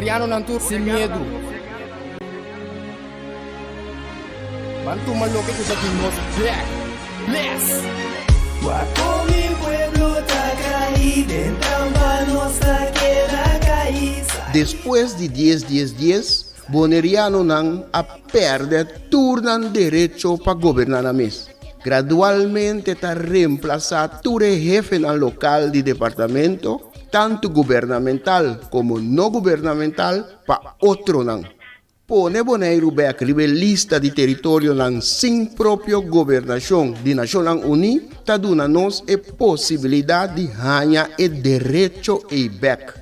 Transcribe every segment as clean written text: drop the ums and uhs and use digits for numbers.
Bonerianonan tur sin miedu. Ban tuma loke ku ta di nos bek. Bless! Wak kon mi pueblo ta kai den trampa nos ta keda kai. Despues di dies dies dies, Bonerianonan a pèrdè tur nan derecho pa goberná nan mes. Gradualmente ta remplasá tur e hefenan lokal di departamento, tantu gubernamental komo no gubernamental, pa otronan. Pone Boneiru bèk riba e lista di teritorionan sin propio gobernashon di Nashonnan Uní ta duna nos e posibilidat di haña e derecho ei bèk.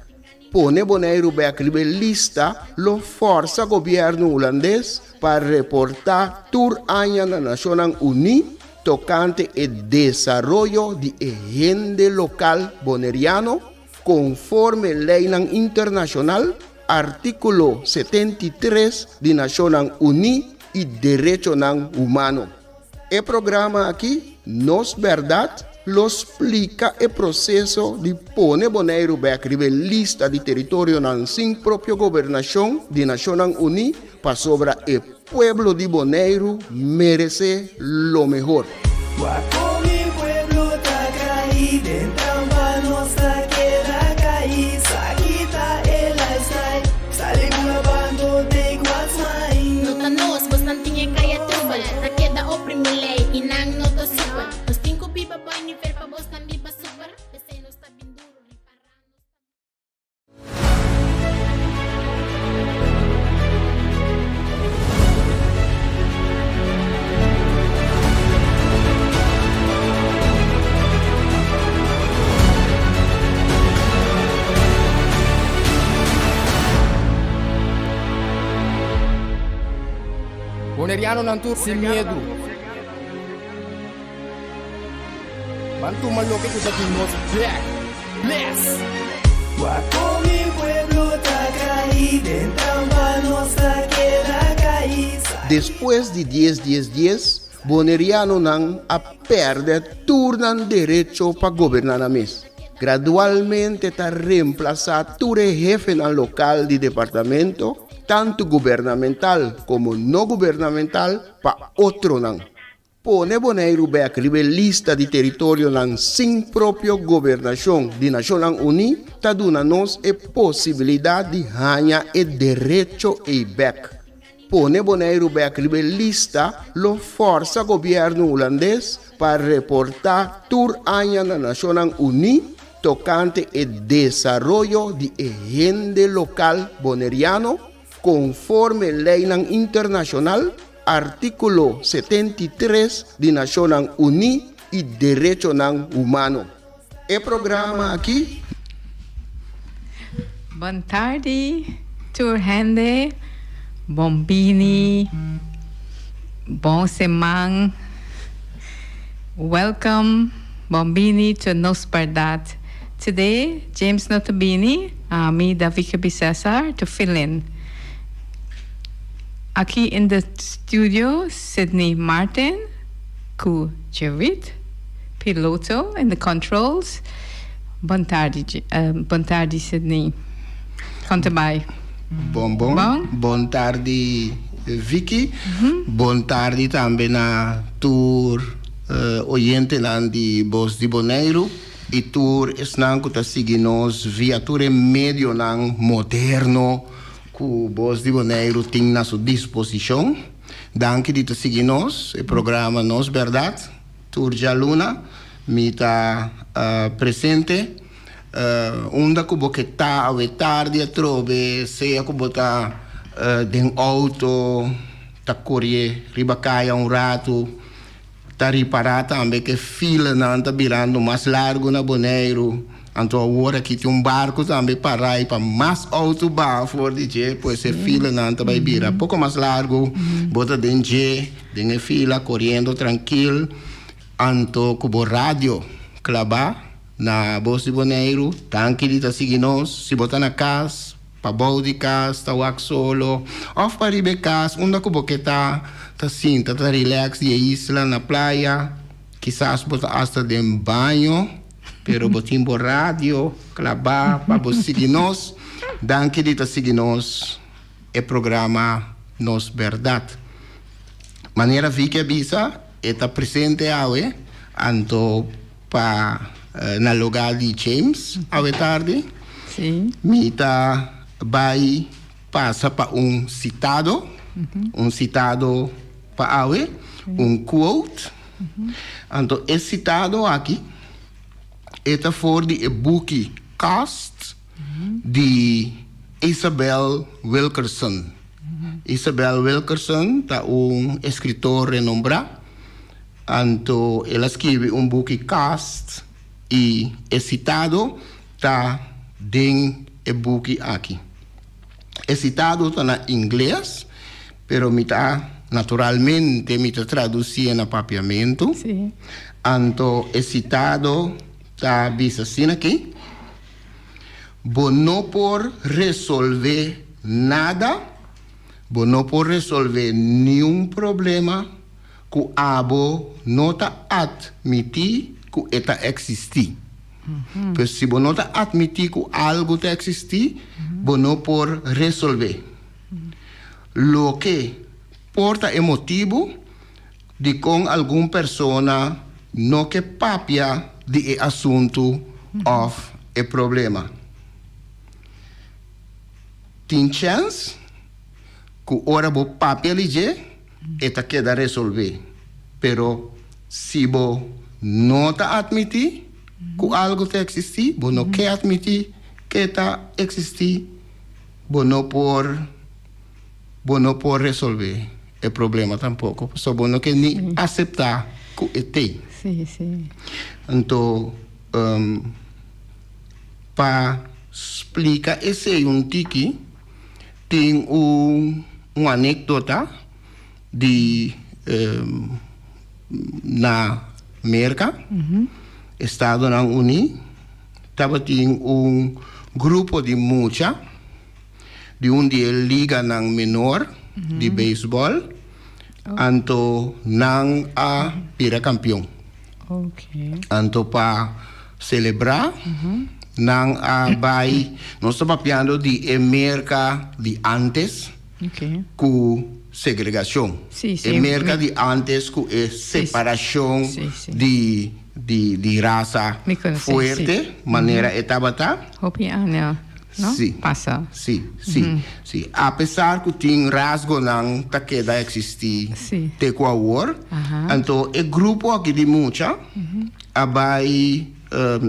Pone Boneiru bèk riba e lista lo fòrsa gobièrnu hulandes pa reportá tur aña na Nashonnan Uní tokante e desaroyo di e hende lokal boneriano konforme leinan internashonal, Artíkulo 73 di Nashonnan Uní i derechonan humano. E programa aki, Nos Bèrdat, lo splika e proseso di pone Boneiru bèk riba e lista di teritorionan sin propio gobernashon di Nashonnan Uní pasobra e pueblo di Boneiru meresé lo mehor. Wak kon mi pueblo ta kai den trampa nos ta keda kai sa kita e lifestyle sali bula bando take what's mine. No ta nos, bosnan tin e kaya trubel Ta keda oprimi lei i nan no ta super Nos tin ku biba boi nivel pa bosnan biba super P'esei nos ta bin duru ripará nos ta. Bonerianonan tur sin miedu. Ban tuma loke ku ta di nos bek. Bless! Wak kon mi pueblo ta kai den trampa nos ta keda kai. Despues di dies dies dies, Bonerianonan a pèrdè tur nan derecho pa goberná nan mes. Gradualmente ta remplasá tur e hefenan lokal di departamento, tantu gubernamental komo no gubernamental, pa otronan. Pone Boneiru bèk riba e lista di teritorionan sin propio gobernashon di Nashonnan Uní ta duna nos e posibilidat di haña e derecho ei bèk. Pone Boneiru bèk riba e lista lo fòrsa gobièrnu hulandes pa reportá tur aña na Nashonnan Uní tokante e desaroyo di e hende lokal boneriano konforme leinan internashonal, Artíkulo 73 di Nashonnan Uní i derechonan humano. E programa aki. Bon tardi tur hende, bon bini, bon seman, welcome, bon bini to Nos Berdad. Today James no ta bini, ami Davika Bisesar to fill in. Aki in the studio Sidney Martin cu Jerrit Piloto in the controls. Bon tardi bon tardi Sidney. Con ta bay? Bon bon. Bon. Bon tardi Vicky. Bon tardi tambe na tur oyentenan di Bos di Boneiru y tur esnan cu ta sigui nos via tur e medionan moderno Ku Bos di Boneiru tin na su disposishon. Danki di ta sigui nos, e programa Nos Bèrdat. Tur djaluna mi ta presente. Unda ku bo ke ta awe tardi atrobe, sea ku bo ta den outo, ta korie riba kaya un ratu, Ta ripará tambe ku e filanan ta birando mas largu na Boneiru. Anto awor aki tin un barku tambe pará i pa mas outo baha for di dje, pues e filanan ta bai bira poko mas largu. Bo ta den dje, den e fila, koriendo trankil. Anto ku bo radio klabá na Bos di Boneiru, danki di ta sigui nos. Si bo ta na kas, Pabou di kas ta wak solo òf pariba e kas unda ku bo ke ta ta sinta ta relax di e isla na playa. Kisas bo ta asta den baño pero bo tin bo radio klabá pa bo sigui nos. Danki di ta sigui nos e programa Nos Berdad. Manera Vicky a bisa, e ta presente awe, anto pa na lugar di James awe tardi. Sí. Mi ta bai pasa pa un citado, un citado pa awe, un quote. Anto e citado aki e ta for di e buki Caste di Isabel Wilkerson. Isabel Wilkerson ta un escritor renombrá, anto el a skirbi un buki Caste i e citado ta den e buki aki. E citado ta na ingles, pero mi ta, naturalmente mi ta traducié na papiamentu. Anto e citado ta bisa asina aki, Bo no por resolvé nada, bo no por resolvé niun problema ku abo no ta atmití ku e ta eksistí. Pues si bo no ta atmití ku algu ta eksistí, bo no por resolvé. Loke por ta e motibu dikon algun persona no ke papia di e asuntu òf e problema. Tin chèns ku ora bo papia di dje, e ta keda resolvé. Pero si bo no ta atmití ku algu ta eksistí, bo no ke atmití ku e ta eksistí, bo no por bo no por resolvé e problema tampoko, pasobra bo no ke ni aseptá ku e t'ei. Anto pa splika esei un tiki, Tin un un anekdota di na Merka, Estadonan Uní, tabatin un grupo di mucha di un di e liganan menor di beisbòl, anto nan a bira kampion. Anto pa selebrá nan a bai, nos ta papiando di e Merka di ántes ku segregashon. E Merka di ántes ku e separashon di di rasa fuerte manera e tabata. Hopi aña no pasa. Sí, sí, sí. Apesar ku tin rasgonan ta keda eksistí te ku awor, anto e grupo aki di mucha a bai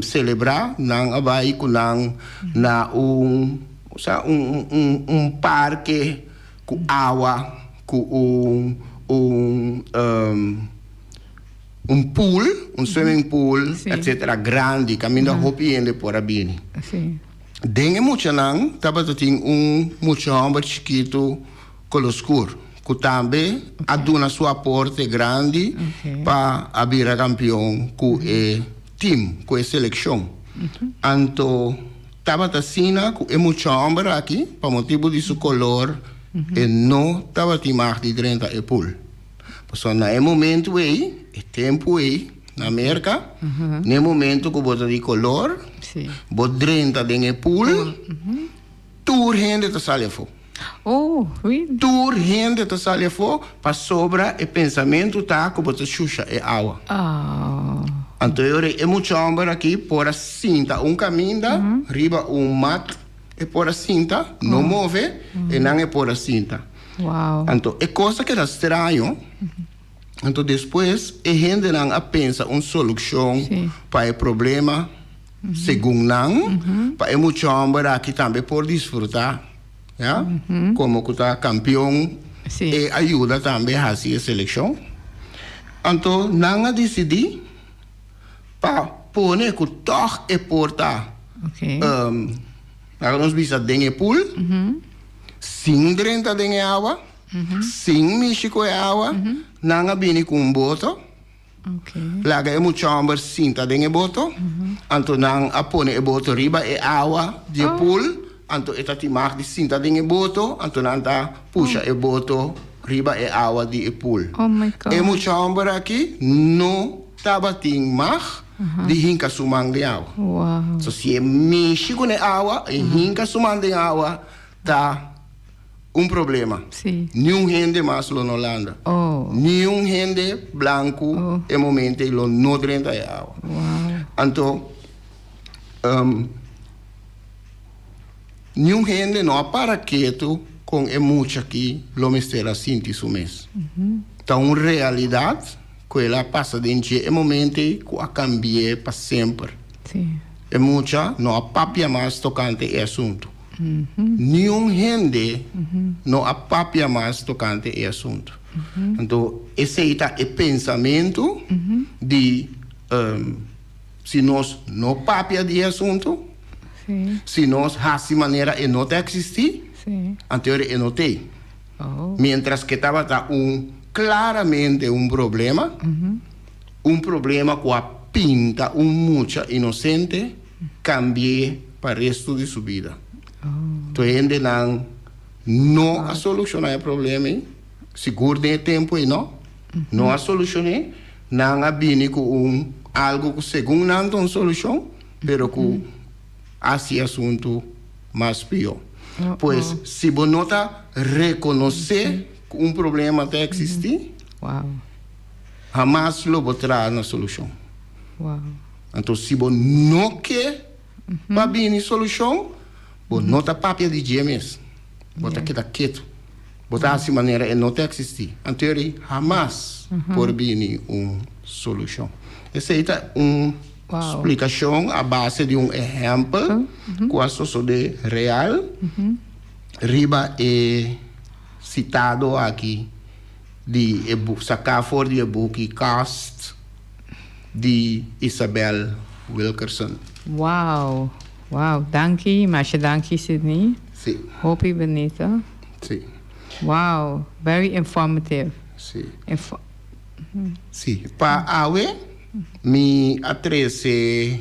selebrá, nan a bai ku nan na un, osea un un un parke ku awa, ku un un un pool, un swimming pool, etcetera, grandi kaminda hopi hende por a bini. Den e muchanan tabata tin un mucha hòmber chikitu kolo skur ku tambe a duna su aporte grandi pa a bira kampion ku e tim, ku e selekshon. Anto tabata asina ku e mucha hòmber aki pa motibu di su kolor e no tabatin mag di drenta e pool. Pasobra na e momentu ei, e tempu ei, na Merka, na e momentu ku bo ta di kolor, bo drenta den e pool, tur hende ta sali afó. Tur hende ta sali afó pasobra e pensamentu ta ku bo ta shusha e awa. Anto e ora ei e mucha hòmber aki por a sinta un kaminda riba un mat, e por a sinta, no move, e nan e por a sinta. Wow. Anto e kos a keda straño, anto despues e hendenan a pensa un solushon Sí. pa e problema segun nan, pa e mucha hòmber aki tambe por disfrutá, ya, komo ku ta kampion, Sí. e a yuda tambe hasi e selekshon. Anto nan a disidí pa pone ku tòg e por ta, Oké. Laga nos bisa den e pool, sin drenta den e awa, sin mishi ku e awa, nan a bini ku un boto, laga e mucha hòmber sinta den e boto, anto nan a pone e boto riba e awa di e pool, anto e ta tin mag di sinta den e boto, anto nan ta pusha e boto riba e awa di e pool. E mucha hòmber aki no tabatin mag. di hinka su man den awa. So si e mishi ku e awa, e hinka su man den awa, ta un problema. Niun hende mas lo no landa. Niun hende blanku e momento ei lo no drenta e awa. Anto, niun hende no a para ketu kon e mucha aki lo mester a sinti su mes. Ta un realidat ku el a pasa den dje e momento ei ku a kambi'é pa semper. E mucha no a papia mas tokante e asuntu. Niun hende no a papia mas tokante e asuntu. Anto esei ta e pensamentu di si nos no papia di e asuntu, si nos hasi manera e no ta eksistí, anto e no t'ei. Mientras ke tabata un klaramente un problema, un problema ku a pinta un mucha inosente kambi'é pa resto di su bida. Tur hendenan no a solushoná e problema ei, sigur den e tempu ei no, no a solushon'é, nan a bini ku un algu ku segun nan ta un solushon, pero ku hasi e asuntu mas pió. Pues, si bo no ta rekonosé ku un problema ta eksistí, hamas lo bo traha na solushon. Anto, si bo no ke pa bini solushon, bo no ta papia di dje mes. Bo ta keda ketu. Bo ta hasi manera e no ta eksistí. Anto eri hamas por bini un solushon. Esei ta un splikashon a base di un ehèmpel ku a sosodé real riba e sitado aki di e saká for di e buki Caste di Isabel Wilkerson. Wow! Wow! Danki, masha danki Sidney. Sí. Hopi bunita. Sí. Wow! Very informative. Sí. Sí. Pa awe mi a trese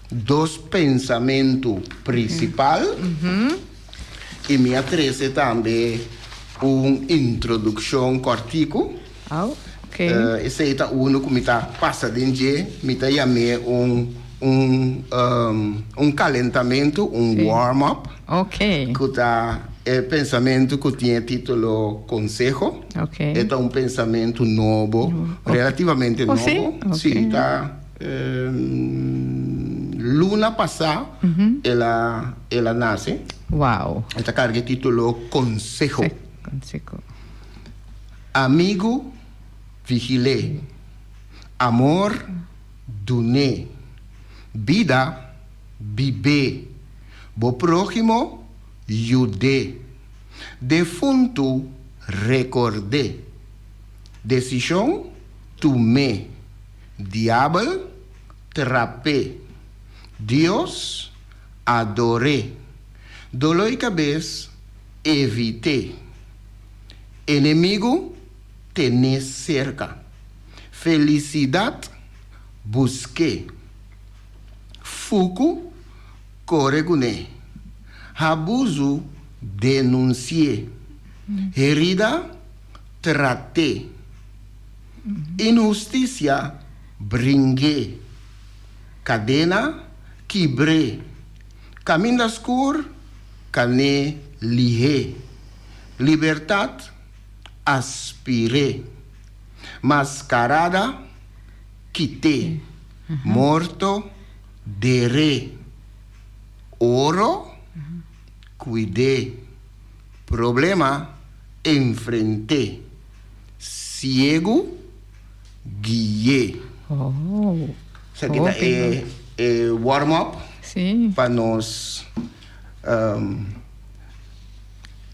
dos pensamentu principal y mi a trese tambe un introduccion cortico. Oh, okay. Esey ta uno cu mi ta pasa den dje, mi ta yam'é un un un calentamentu, un warm up. Okay. Cu ta e pensamentu cu tin e titulo Conseho. Okay. E ta un pensamentu nobo, relativamente Oh, si? nobo. Si, ta luna pasá el a el a nace. Wow. E ta carga e titulo Conseho. Conseho. Amigu, vigil'é. Amor, dun'é. Bida, bib'é. Bo próhimo, yud'é. Defuntu, rekord'é. Desishon, tum'é. Diabel, trap'é. Dios, ador'é. Doló i kabes, evit'é. Enemigu ten'é serka. Felisidat busk'é. Fuku kore kuné. Habuzu denunsi'é. Herida trat'é. Inhustisia bring'é. Kadena kibr'é. Kaminda skur kan'é lihé. Libertat aspir'é. Maskarada kit'é. Morto der'é. Oro kuid'é. Problema enfrent'é. Siegu gui'é. Esaki ta e warm up pa nos.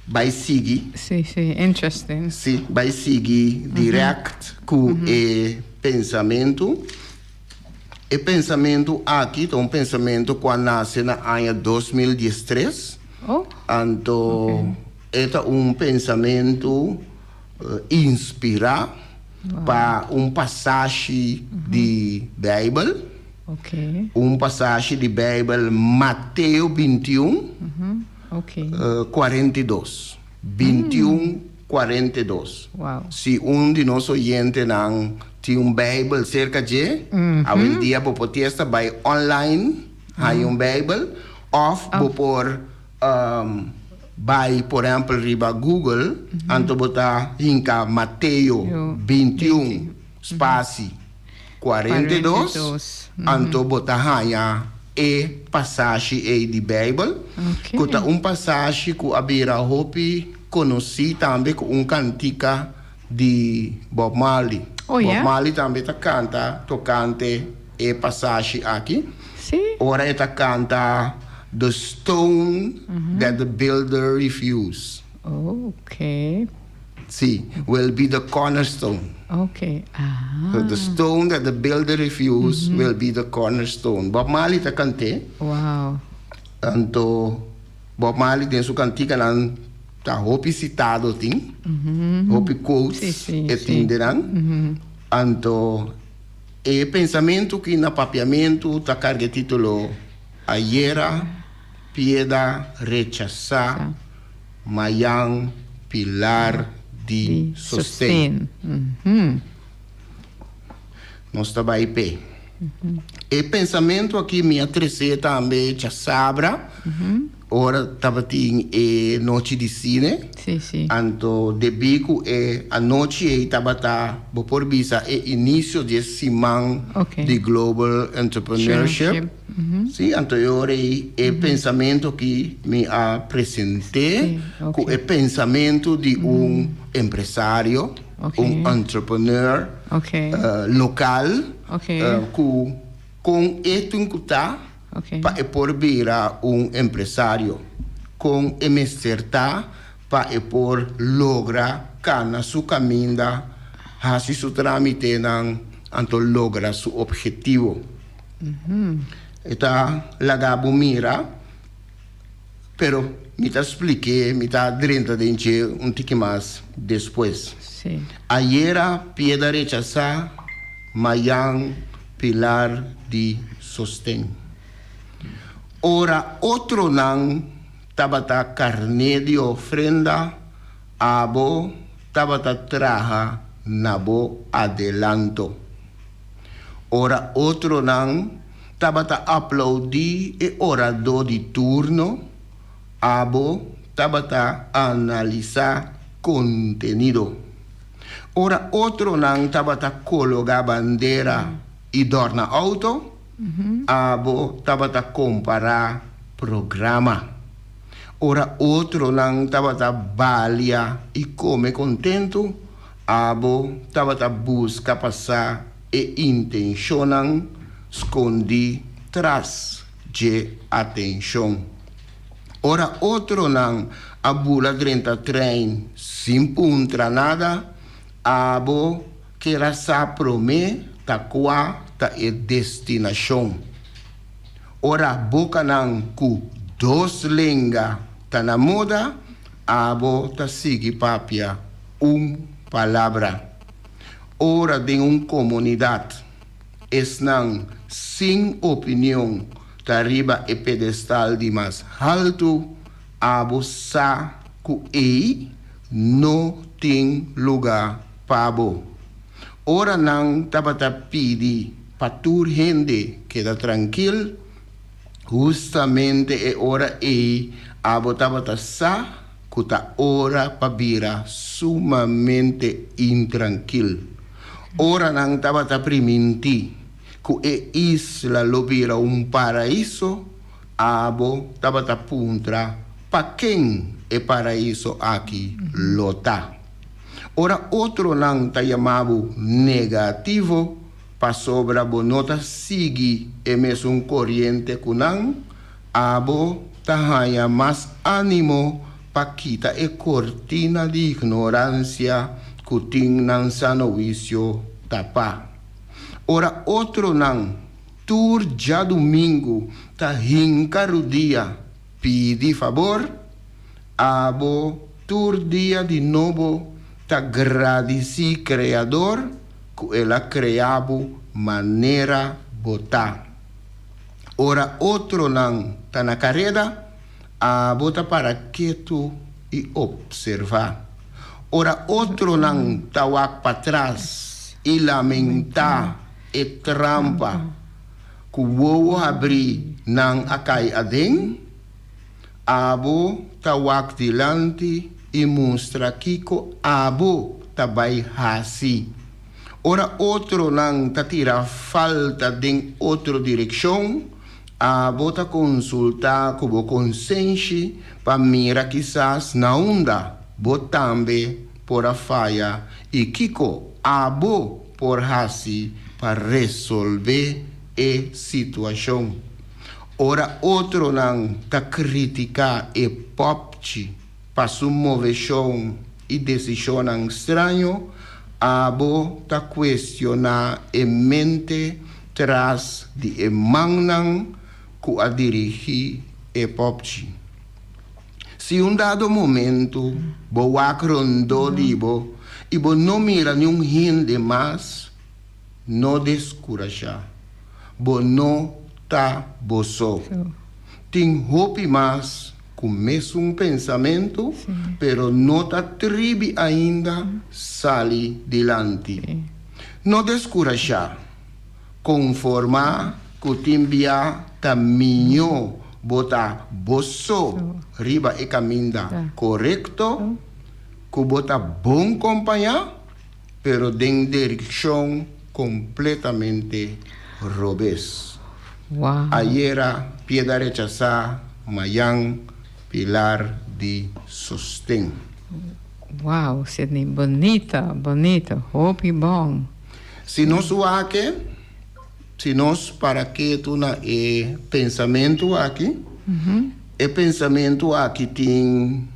Bai sigui. Sí, sí, interesting. Sí, bai sigui direct ku e pensamentu. E pensamentu aki ta un pensamentu ku a nase na aña 2013. Oh. Anto e ta un pensamentu inspirá pa un pasashi di Beibel. Okay. Un pasashi di Beibel Mateo 21. Okay. 42. 21. 42. Wow. Si un di nos oyentenan tin un Bijbel serka dje, awendia bo por testa bai online haña un Bijbel òf bo por bai por ehèmpel riba Google anto bo ta hinka Mateo 21 spasi 42 anto bo ta haña e pasashi ei di Bijbel ku ta un pasashi ku a bira hopi konosí tambe ku un kantika di Bob Marley. Bob Marley tambe ta kanta tokante e pasashi aki. Ora e ta kanta The stone that the builder refused. Sí, will be the cornerstone. So the stone that the builder refused will be the cornerstone. Bob Marley ta kant'é. Anto Bob Marley den su kantikanan ta hopi sitado tin, hopi quotes e tin den nan. Anto e pensamentu ki na papiamentu ta karga e titulo Ayera pieda rechasá, mayan pilar di sosten. Nos ta bai p'e. E pensamentu aki mi a tres'é tambe djasabra ora tabatin e nochi di sine. Anto debí ku e anochi ei tabata, bo por bisa, e inisio di e siman di Global Entrepreneurship. Sí, anto e ora ei e pensamentu aki mi a present'é ku e pensamentu di un empresario, un entrepreneur lokal ku kon e tin ku ta pa e por bira un empresario, kon e mester ta pa e por logra kana su kaminda, hasi su tramitenan anto logra su ophetivo. E ta laga bo mira, pero mi ta splik'é, mi ta drenta den dje un tiki mas despues. Ayera piedra rechasá, mayan pilar di sosten. Ora otronan tabata karné di ofrenda, abo tabata traha na bo adelanto. Ora otronan tabata aplaudí e oradó di turno, abo tabata analisá kontenido. Ora otronan tabata kologá bandera i dòrna outo, abo tabata kompará programa. Ora otronan tabata balia i kome kontentu, Abo tabata buska pa sa e intenshonnan skondí tras dje atenshon. Ora otronan a bula drenta trein sin puntra nada, abo ker a sa promé ta kua ta e destinashon. Ora bokanan ku dos lenga ta na moda, abo ta sigui papia un palabra. Ora den un komunidat esnan sin opinion ta riba e pedestal di mas haltu, abo sa ku ei no tin lugá pa bo. Ora nan tabata pidi pa tur hende keda trankil, hustamente e ora ei abo tabata sa ku ta ora pa bira sumamente intrankil. Ora nan tabata primintí ku e isla lo bira un paraiso, abo tabata puntra pa ken e paraiso aki lo ta. Ora otronan ta yama bo negativo pasobra bo no ta sigui e mesun koriente ku nan, Abo ta haña mas ánimo pa kita e kortina di ignoransia ku tin nan sano wisio tapá. Ora otronan tur djadumingu ta hinka rudia pidi fabor, abo tur dia di nobo ta gradisí Kreador ku el a krea bo manera bo ta. Ora otronan ta na kareda, abo ta para ketu i opservá. Ora otronan ta wak patras i lamentá e trampa ku wowo habrí nan a kai aden, abo ta wak dilanti i mustra kiko abo ta bai hasi. Ora otronan ta tira falta den otro direkshon, abo ta konsultá ku bo konsenshi pa mira kisas na unda bo tambe por a faya i kiko abo por hasi pa resolvé e situashon. Ora otronan ta kritiká e pòpchi pa su moveshon i desishonnan straño, abo ta kuestioná e mente tras di e mannan ku a dirigí e pòpchi. Si un dado momentu bo wak rondó di bo i bo no mira niun hende mas, no deskurashá. Bo no ta bo so. Tin hopi mas ku mesun pensamentu, pero no ta tribi ainda sali dilanti. No deskurashá. Konformá ku tin bia ta mihó bo ta bo so riba e kaminda korekto, ku bo ta bon kompañá, pero den direkshon kompletamente robes. Ayera pieda rechasá, mayan pilar di sosten. Wow, Sidney, bonito, bonito, hopi bon. Si nos wak, si nos para ketu na e pensamentu aki, e pensamentu aki tin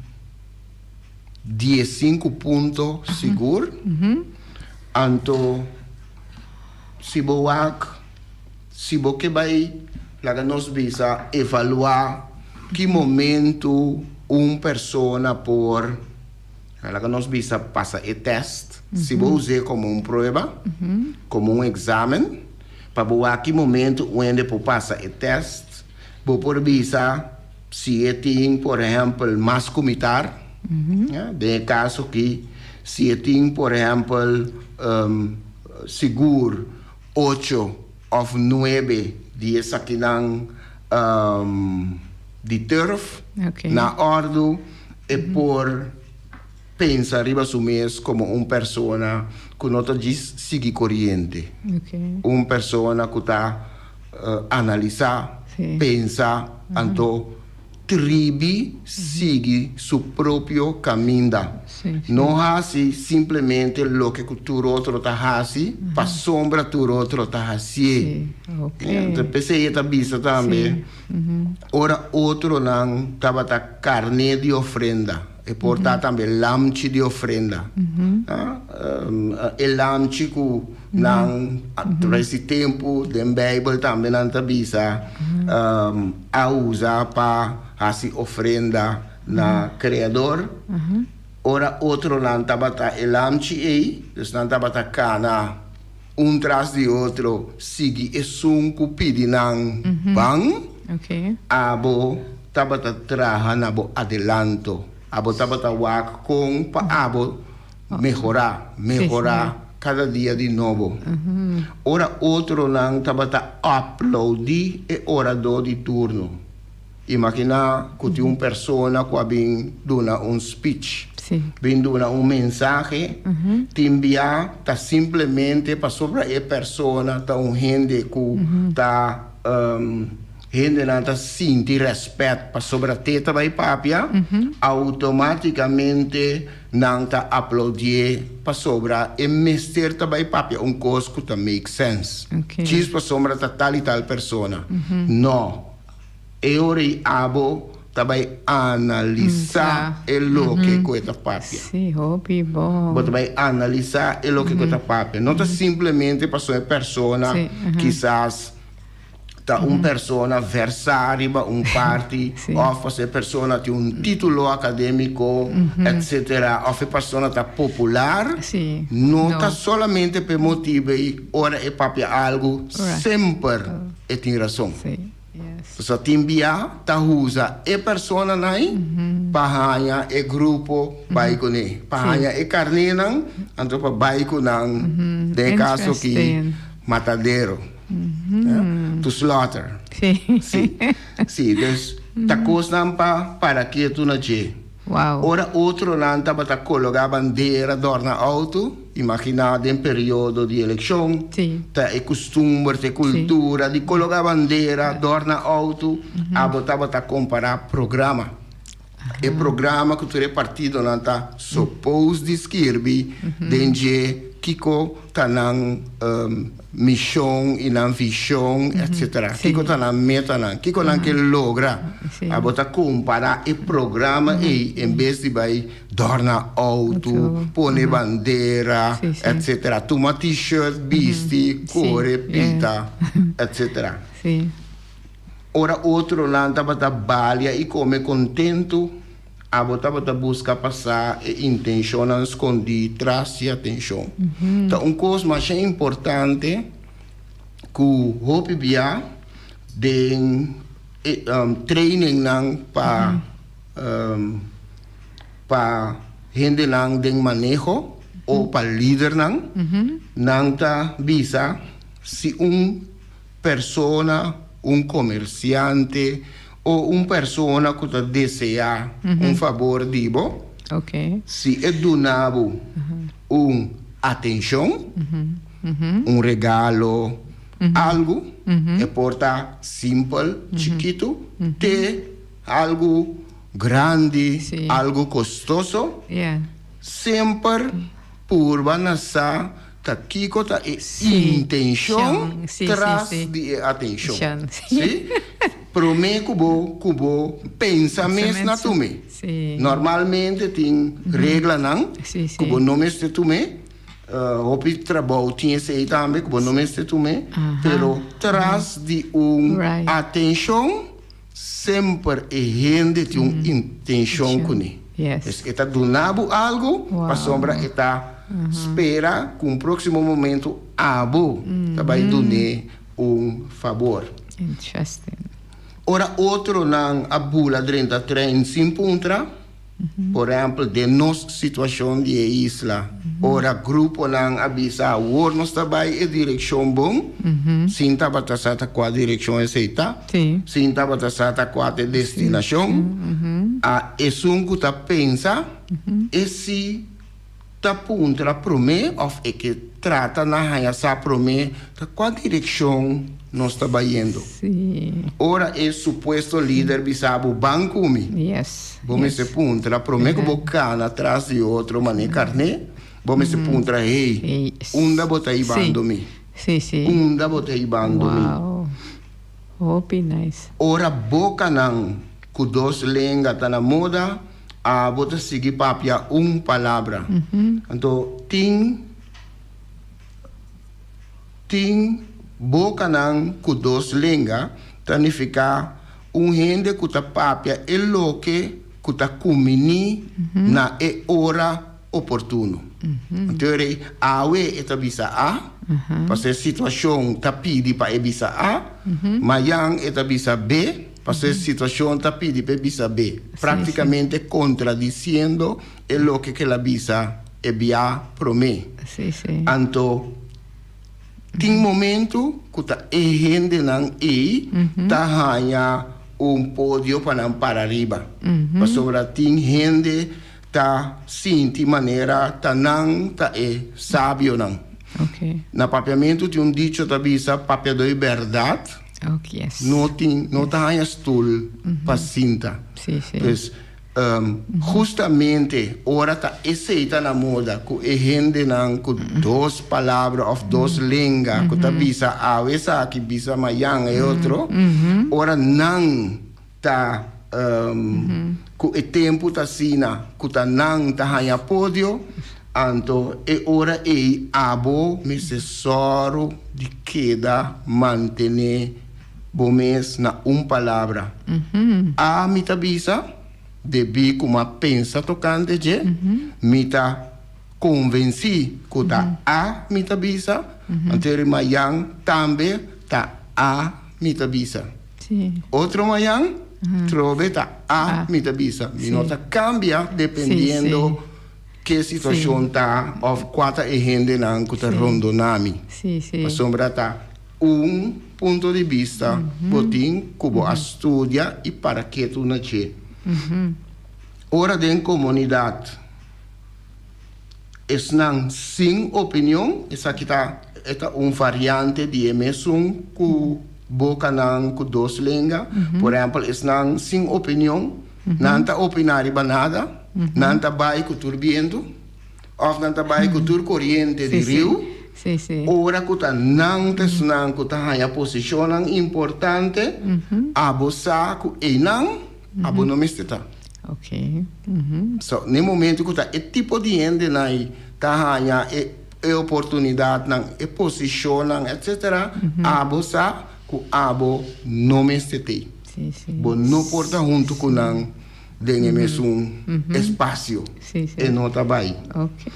diesinku punto sigur. Anto si bo wak, si bo ke bai laga nos bisa evaluá ki momentu un persona por. Laga nos bisa pasa e test, si bo us'é komo un prueba, komo un eksamen, pa bo wak ki momento un hende por pasa e test, bo por bisa si e tin, por ehèmpel, mas ku mitar, ya, den e kaso aki, si e tin, por ehèmpel, sigur ocho òf nuebe di esakinan di turf na òrdu, E por pensa riba su mes komo un persona ku no ta djis sigui koriente. Un persona ku ta analisá, pensa, anto tribi sigui su propio kaminda. No hasi simplemente loke ku tur otro ta hasi pasobra tur otro ta hasié. Enton p'esei e ta bisa tambe. Ora otronan tabata karné di ofrenda, e por ta tambe lamchi di ofrenda. E lamchi ku nan atraves di tempu den Beibel tambe nan ta bisa a usa pa hasi ofrenda na Kreador. Ora otronan tabata e lamchi ei, dus nan tabata kana. Un tras di otro sigui esun ku pidi nan ban, abo tabata traha na bo adelanto, abo tabata wak kon pa abo mehorá, mehorá kada dia di nobo. Ora otronan tabata aplaudí e oradó di turno. Imaginá ku tin un persona ku a bin duna un speech, bin duna un mensahe, tin bia ta simplemente pasobra e persona ta un hende ku ta hendenan ta sinti rèspèt pasobra te ta bai papia, outomátikamente nan ta aplaudié pasobra e mester ta bai papia un kos ku ta make sense. Djis pasobra ta tal i tal persona. No. E ora ei abo ta bai analisá e loke ku e ta papia. Sí, hopi bon. Bo ta bai analisá e loke ku e ta papia. No ta simplemente pasobra e persona kisas ta un persona versá riba un parti òf pasobra e persona tin un título akadémiko, etsetera, òf e persona ta popular. No ta solamente pa e motibu ei ora e papia algu semper e tin rason. Pasobra tin bia ta usa e personanan ei pa haña e grupo bai kuné, pa haña e karnénan anto pa bai ku nan den e kaso ki matadero, to slaughter. Sí, sí, dus ta kosnan pa para ketu na dje. Ora otronan tabata kologá bandera dòrna outo, imaginá den periodo di elekshon, ta e kustumber, ta e kultura di kologá bandera dòrna outo, abo tabata kompará programa. E programa ku tur e partidonan ta sopos di skirbi den dje kiko ta nan mishon i nan vishon etsetera. Kiko ta nan metanan, kiko nan ke logra. Abo ta kompará e programa ei en bes di bai dòrna outo, pone bandera etsetera, tuma t-shirt, bisti, kore, pita etsetera. Ora otronan tabata balia i kome kontentu, abo tabata buska pa sa e intenshonnan skondí tras di atenshon. Ta un kos masha importante ku hopi bia den e trainingnan pa pa hendenan den maneho o pa lidernan, nan ta bisa si un persona, un komersiante o un persona ku ta deseá un fabor di bo, si e duna bo un atenshon, un regalo, algu, e por ta simpel, chikitu, te algu grandi, algu kostoso, semper purba na sa Ta kiko ta e intenshon tras di e atenshon? Sí? Promé ku bo ku bo pensa mes na tum'é. Normalmente tin reglanan ku bo no mester tum'é. Hopi trabou tin esei tambe ku bo no mester tum'é. Pero tras di un atenshon Semper e hende tin un intenshon kuné. Pues e ta duna bo algu pasobra e ta spera ku un próksimo momentu abo ta bai dun'é un fabor. Ora otronan a bula drenta trein sin puntra. Por ehèmpel, den nos situashon di e isla, ora gruponan a bisa awor nos ta bai e direkshon bon, sin tabata sa ta kua direkshon esei ta, sin tabata sa ta kua ta e destinashon, a esun ku ta pensa e si ta puntra promé òf e ke trata na haña sa promé ta kua direkshon nos ta bayendo. Ora e supuesto lider bisa bo ban ku mi, bo mester puntra promé ku bo kana tras di otro manera karné, bo mester puntra, Hey, unda bo ta hibando mi? Unda bo ta hibando mi? Ora bokanan ku dos lenga ta na moda, Abo ta sigui papia un palabra. Anto tin tin bokanan ku dos lenga ta nifiká un hende ku ta papia e loke ku ta kuminí na e ora oportuno. Anto e rei awe e ta bisa A, pasobra e situashon ta pidi pa e bisa A, mayan e ta bisa B. Pasobra e situacion ta pidi p'e bisa be, practicamente contradiciendo e loke k'el a bisa e bia prome. Anto tin momento cu ta e hendenan ey ta haña un podio pa nan para riba, pasobra tin hende ta sinti manera ta nan ta e sabionan. Na papiamento tin un dicho ta bisa, papia doi berdad. No tin, no ta haña stul pa sinta. Pues, hustamente ora ta esei ta na moda ku e hendenan ku dos palabra òf dos lenga ku ta bisa awe esaki, bisa mayan e otro, ora nan ta ku e tempu ta asina ku ta nan ta haña podio, anto e ora ei abo mester sòru di keda mantené bo mes na un palabra. Ami ta bisa, debí ku mi a pensa tokante dje, mi ta konvensí ku ta A mi ta bisa, anto e rimayan tambe ta A mi ta bisa. Otro mañan trobe ta A mi ta bisa. Mi no ta cambia dependiendo ke situacion ta of cua ta e hendenan cu ta rondona mi. Pasobra ta un punto di bista bo tin cu bo a studia y para ketu na dje. Ora den comunidad esnan sin opinion, esaki ta e ta un variante di e mesun cu bocanan cu dos lenga. Por ehempel, esnan sin opinion, nan ta opina riba nada, nan ta bay cu tur biento of nan ta bay cu tur coriente di riu. Ora cu ta nan ta esnan cu ta haya posicionnan importante, abo sa cu eynan Abo no mester ta. Ok. So, n'e momento ku ta e tipo di hendenan ei ta haña e e oportunidatnan, e posishonnan, etsetera, abo sa ku abo no mester t'ei. Sí, sí. Bo no por ta huntu ku nan den e mesun espasio. Sí, sí. E no ta bai. Ok.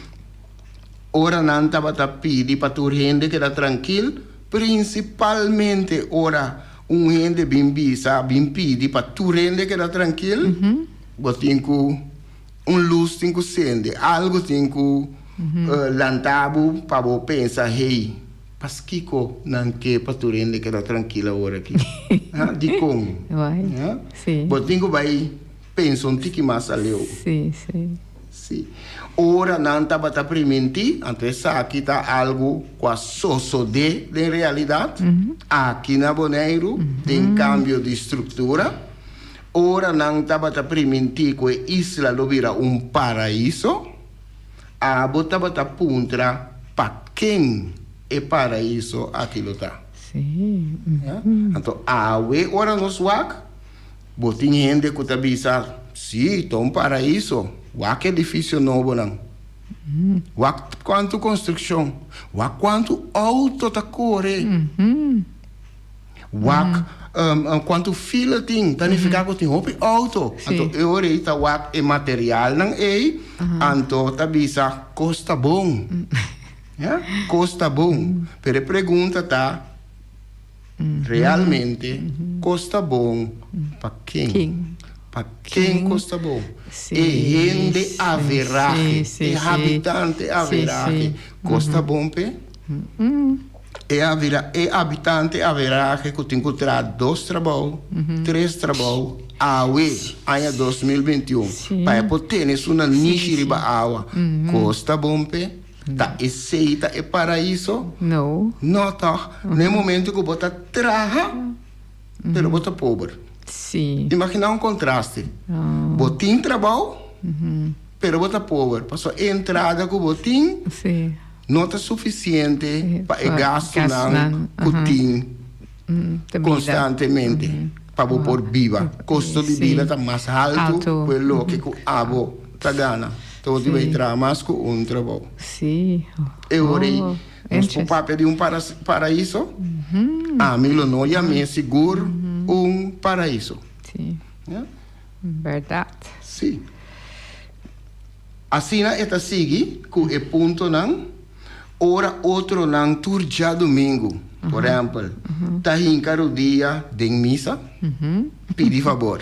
Ora nan tabata pidi pa tur hende keda trankil, prinsipalmente ora Un hende bin bisa, bin pidi pa tur hende keda trankil, bo tin ku un lus tin ku sende, algu tin ku lanta bo pa bo pensa, hey, paskiko nan ke pa tur hende keda trankil awor aki? Ha, dikon? Ha? Bo tin ku bai pensa un tiki mas aleu. Sí. Ora nan tabata primintí, anto esaki ta algu ku a sosodé den realidat aki na Boneiru den kambio di struktura. Ora nan tabata primintí ku e isla lo bira un paraiso, abo tabata puntra pa ken e paraiso aki lo ta. Anto awe ora nos wak. Bo tin hende ku ta bisa, Sí, ta un paraiso. Wak edifisio nobonan. Wak kuantu konstrukshon. Wak kuantu outo ta kore. Wak kuantu fila tin. Ta nifiká ku tin hopi outo. Anto e ora ei ta wak e materialnan ei, anto ta bisa, Kos ta bon. Ya, kos ta bon. Pero e pregunta ta. Realmente kos ta bon pa ken? Pa ken kos ta bon? E hende averahe, e habitante averahe, kos ta bon p'e? E e habitante averahe ku tin ku traha dos trabou, tres trabou awe, aña 2021, pa e por tene su nanishi riba awa, kos ta bon p'e? Ta esei ta e paraiso? No. No tòg. Na e momento ku bo ta traha, pero bo ta pober. Sí. Imaginá un kontraste. Bo tin trabou, pero bo ta pober. Pasobra e entrada ku bo tin no ta sufisiente pa e gastunan ku tin konstantemente pa bo por biba. Kosto di bida ta mas haltu ku e loke ku abo ta gana. Ta bo tin bay traha mas ku un trabou. Sí. E ora ei nos por papia di un paraiso? Ami lo no yam'é sigur un paraiso. Sí. Bèrdat. Sí. Asina e ta sigui ku e puntonan ora otronan tur djadumingu, por ehèmpel, ta hinka rudia den misa, pidi fabor.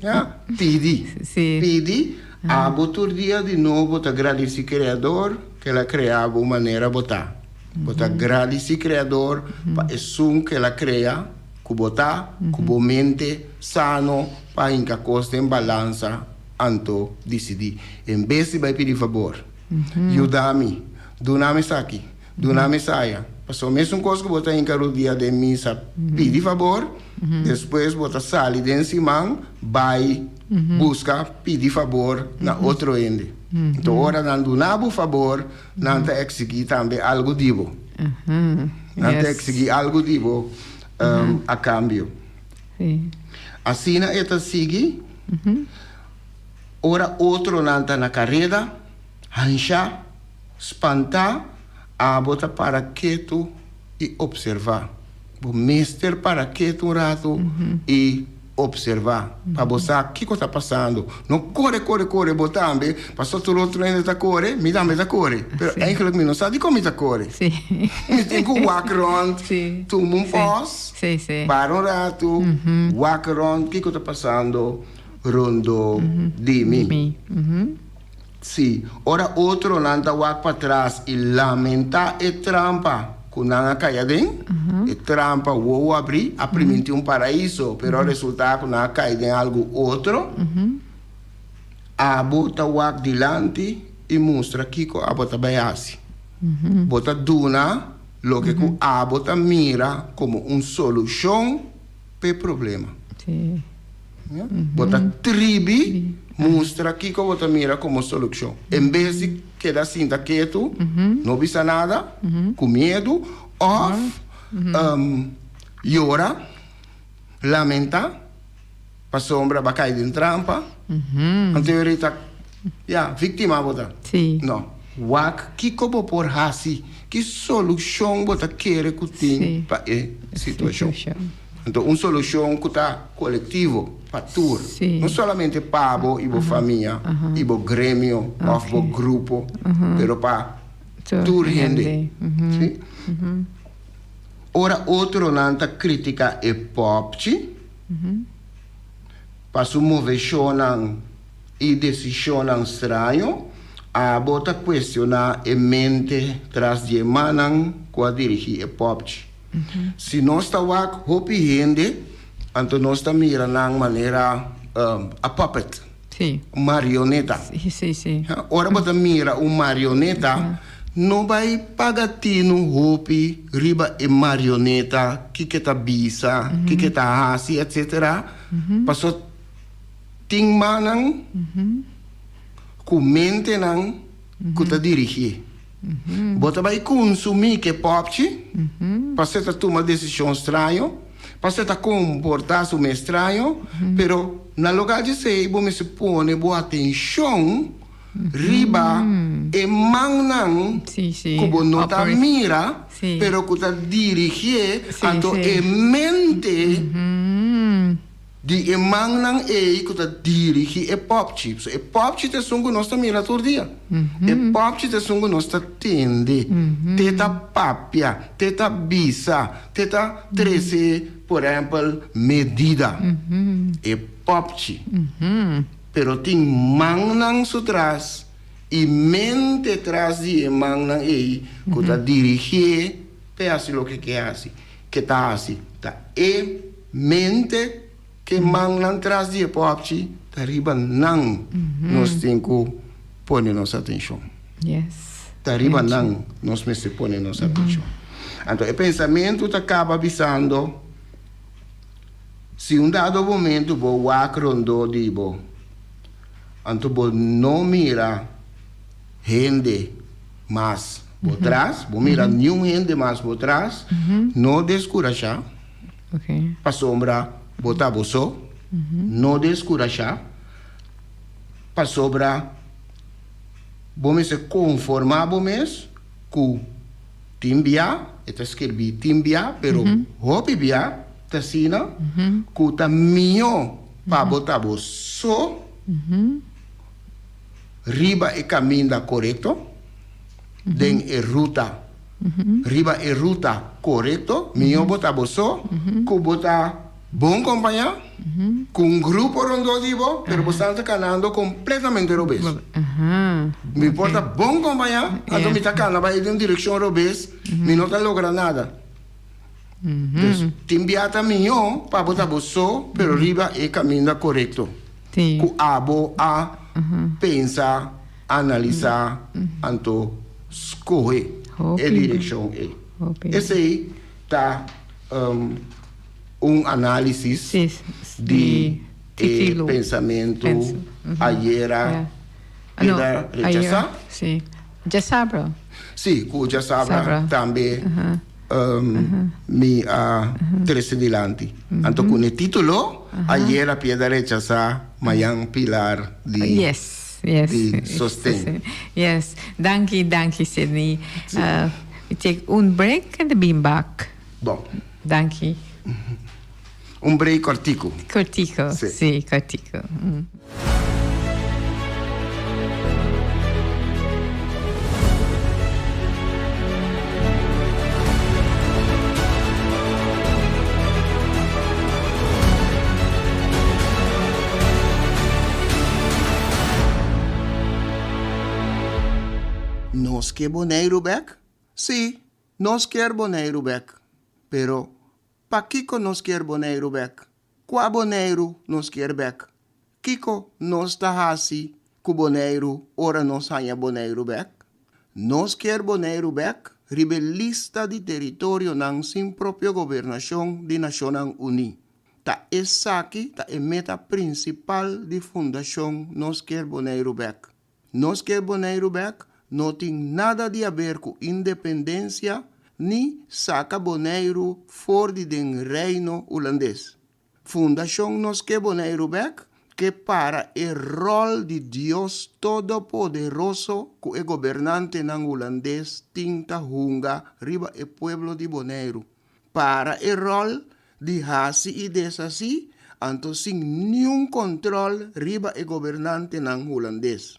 Ya, pidi. Pidi, abo tur dia di nobo ta gradisí Kreador ku el a krea bo manera bo ta. Bo ta gradisí Kreador pa esun ku el a krea ku bo ta, ku bo mente sano pa hinka kos den balansa. Anto disidí, en bes di bai pidi fabor, yuda mi, duna mi esaki, duna mi esaya. Pasobra mesun kos ku bo ta hinka rudia den misa pidi fabor, despues bo ta sali den siman bai buska pidi fabor na otro hende. Anto ora nan duna bo fabor, nan ta eksigí tambe algu di bo. Nan ta eksigí algu di bo a kambio. Asina e ta sigui. Ora otronan ta na kareda, hanshá, spantá, abo ta para ketu i opservá. Bo mester para ketu un ratu i. Observá pa bo sa kiko ta pasando. No kore, kore, kore bo tambe, pasobra tur otro hende ta kore, mi tambe ta kore. Pero eigenlijk mi no sa dikon mi ta kore. Mi tin ku wak rònt, tuma un pòs, para un ratu, wak rònt kiko ta pasando rondó di mi. Sí, ora otronan ta wak patras i lamentá e trampa ku nan a kai aden, e trampa wowo abrí a primintí un paraíso, pero a resultá ku nan a kai den algu otro, abo ta wak dilanti i mustra kiko abo ta bai hasi. Bo ta duna loke ku abo ta mira komo un solushon p'e problema. Bo ta tribi mustra kiko bo ta mira komo solushon. En bes di keda sinta ketu, no bisa nada, ku miedu, òf yora, lamentá pasobra bo a kai den trampa, anto e ora ta, ya, víktima bo ta. No. Wak kiko bo por hasi, ki solushon bo ta kere ku tin pa e situashon. Anto un solushon ku ta kolektivo pa tur, no solamente pa bo i bo famia i bo gremio òf bo grupo, pero pa tur hende. Sí. Ora otronan ta kritiká e pòpchi pa su moveshonnan i desishonnan straño, abo ta kuestioná e mente tras di e mannan ku a dirigí e pòpchi. Si nos ta wak hopi hende, anto nos ta mira nan manera a puppet, un marioneta. Ora bo ta mira un marioneta, no bai paga tinu hopi riba e marioneta, kiko e ta bisa, kiko e ta hasi, etcetera, pasobra tin mannan ku mentenan ku ta dirigié. Bo ta bai kunsumí ke pòpchi pasobra e ta tuma desishon straño, pasobra e ta komportá su mes straño, pero na lugá di esei bo mester pone bo atenshon riba e mannan ku bo no ta mira pero ku ta dirigié, anto e mente. Di e mannan ei ku ta dirigí e pòpchi. Pasobra e pòpchi ta esun ku nos ta mira tur dia. E pòpchi ta esun ku nos ta tende. Te ta papia, te ta bisa, te ta trese, por ehèmpel, medida. E pòpchi. Pero tin mannan su tras i mente tras di e mannan ei ku ta dirigié p'e hasi loke ke hasi. Ke ta hasi ta e mente ke mannan tras di e pòpchi ta riba nan nos tin ku pone nos atenshon. Ta riba nan nos mester pone nos atenshon. Anto e pensamentu ta kaba bisando, si un dado momentu bo wak rondó di bo, anto bo no mira hende mas bo tras, bo mira niun hende mas bo tras, no deskurashá, pasobra bo ta bo so, no deskurashá, pasobra bo mester konformá bo mes ku tin bia, e ta skirbí tin bia, pero hopi bia ta asina ku ta mihó pa bo ta bo so. Riba e kaminda korekto, den e ruta, riba e ruta korekto, mihó bo ta bo so ku bo ta bon kompañá ku un grupo rondó di bo, pero bo stan ta kanando kompletamente robes. Mi por ta bon kompañá, anto mi ta kana bai den un direkshon robes, mi no ta logra nada. Dus tin bia ta mihó pa bo ta bo so, pero riba e kaminda korekto. Ku abo a pensa, analisá, anto skohe e direkshon ei. Esei ta un análisis di e pensamentu ayera keda rechasá. Sí, ku djasabra tambe. Mi a trece dilanti. Anto cu ne titulo, Ayer a piedra rechasa, mayan pilar di Yes, yes. di sosten. Yes. Danki, danki Sidney. We take un break en dan bin bak. Bon. Danki. Un break kòrtiku. Kòrtiku, Sí. sí, kòrtiku. Nos ke Boneiru bèk? Sí, nos kier Boneiru bèk. Pero, pakiko nos kier Boneiru bèk? Kua Boneiru nos kier bèk? Kiko nos ta hasi ku Boneiru ora nos haña Boneiru bèk? Nos kier Boneiru bèk riba e lista di teritorionan sin propio gobernashon di Nashonnan Uní. Ta esaki ta e meta prinsipal di Fundashon Nos Kier Boneiru Bèk. Nos Kier Boneiru Bèk no tin nada di aber ku independensia ni saka Boneiru for di den Reino Hulandes. Fundashon Nos Ke Boneiru Bèk ke para e ròl di Dios Todopoderoso ku e gobernantenan hulandes tin ta hunga riba e pueblo di Boneiru. Para e ròl di hasi i deshasí anto sin niun kòntròl riba e gobernantenan hulandes.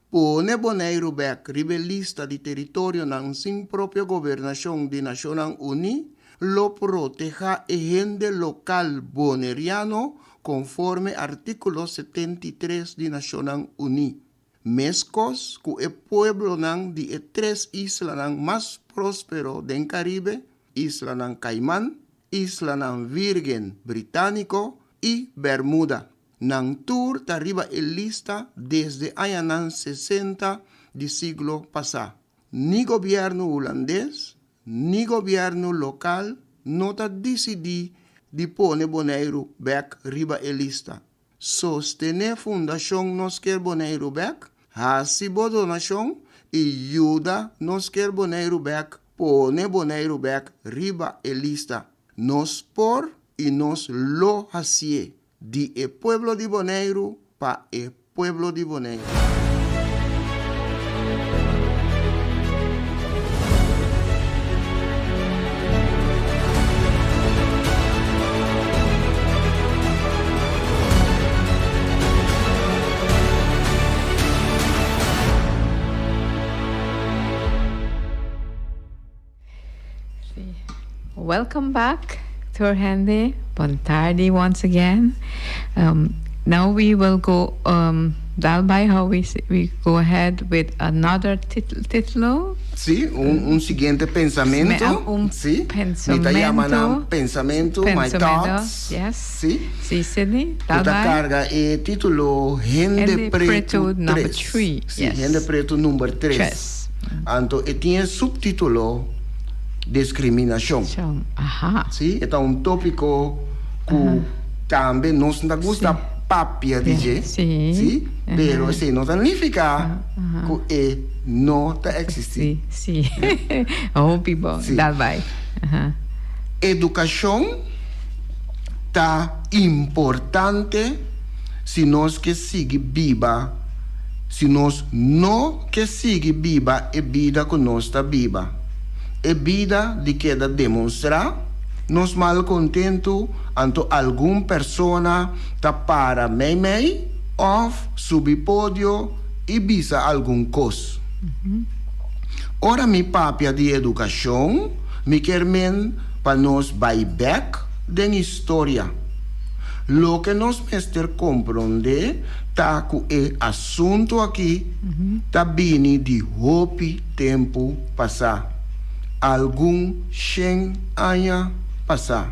Pone Boneiru bèk riba e lista di teritorionan sin propio gobernashon di Nashonnan Uní lo protehá e hende lokal boneriano konforme artíkulo 73 di Nashonnan Uní, meskos ku e pueblonan di e tres islanan mas próspero den Karibe, Islanan Kaiman, Islanan Vírgen Britániko i Bermuda. Nan tur ta riba e lista desde añanan sesenta di siglo pasá. Ni gobièrnu hulandes ni gobièrnu lokal no ta disidí di pone Boneiru bèk riba e lista. Sostené Fundashon Nos Kier Boneiru Bèk, hasi bo donashon i yuda Nos Kier Boneiru Bèk pone Boneiru bèk riba e lista. Nos por i nos lo hasié. Di e pueblo di Boneiru pa e pueblo di Boneiru. Welcome back tur hende. Bon tardi once again. Um, now we will go um, dal by how we, we go ahead with another titulo. Sí, un, un siguiente pensamiento. Un sí. pensamiento. Mi ta yama nan pensamiento, my thoughts. Yes. Sí. Sí, Sidney. Ku ta karga e título Hende, Hende Pretu Pretu number 3. 3. Sí, Yes. Hende Pretu number 3. Tres. Anto e tin e subtítulo Discriminacion. Shon, aha. Sí, e ta un tópiko ku tambe nos no ta gusta papia di dje. Sí. Sí, pero esei no ta nifiká ku e no ta eksistí. Sí, sí. Hopi bon. Sí. Dal bai. Aha. Edukashon ta importante si nos ke sigui biba, si nos no ke sigui biba e bida ku nos ta biba, e bida di keda demonstrá nos malkontentu anto algun persona ta para meimei òf subi podio i bisa algun kos. Ora mi papia di edukashon, mi kier men pa nos bai bèk den historia. Loke nos mester komprondé ta ku e asuntu akí ta bini di hopi tempu pasá, algun shen aña pasá.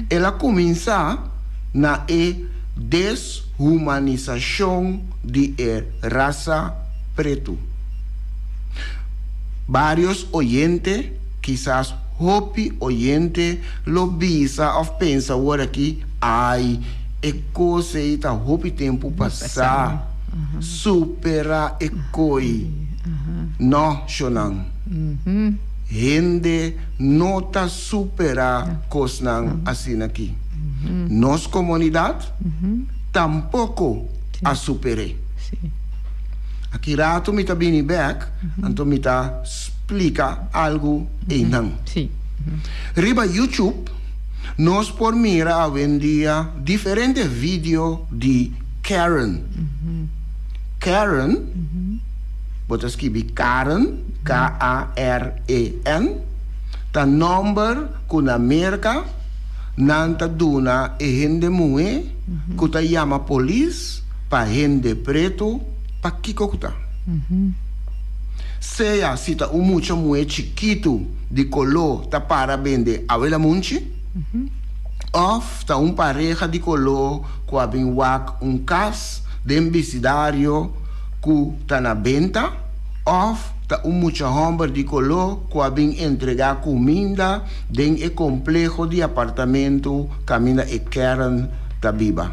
El a kuminsá na e deshumanisashon di e rasa pretu. Bários oyente, kisas hopi oyente, lo bisa òf pensa awor aki, Ai, e kos ei ta hopi tempu pasá. Superá e koi. Nò, shonnan. Hende no ta superá kosnan asin'akí. Nos komunidat tampoko a super'é. Aki ratu mi ta bini bèk, anto mi ta splika algu einan. Riba YouTube. Nos por mira awendia diferente video di Karen. Karen, bo ta skibi Karen, K-A-R-E-N, ta nòmber ku na Merka nan ta duna e hende muhé ku ta yama polis pa hende pretu pa kiko ku ta. Sea si ta un mucha muhé chikitu di koló ta para bende awela munchi, òf ta un pareha di koló ku a bin wak un kas den bisidario ku ta na benta, òf ta un mucha hòmber di koló ku a bin entregá kuminda den e kompleho di apartamentu kaminda e Karen ta biba.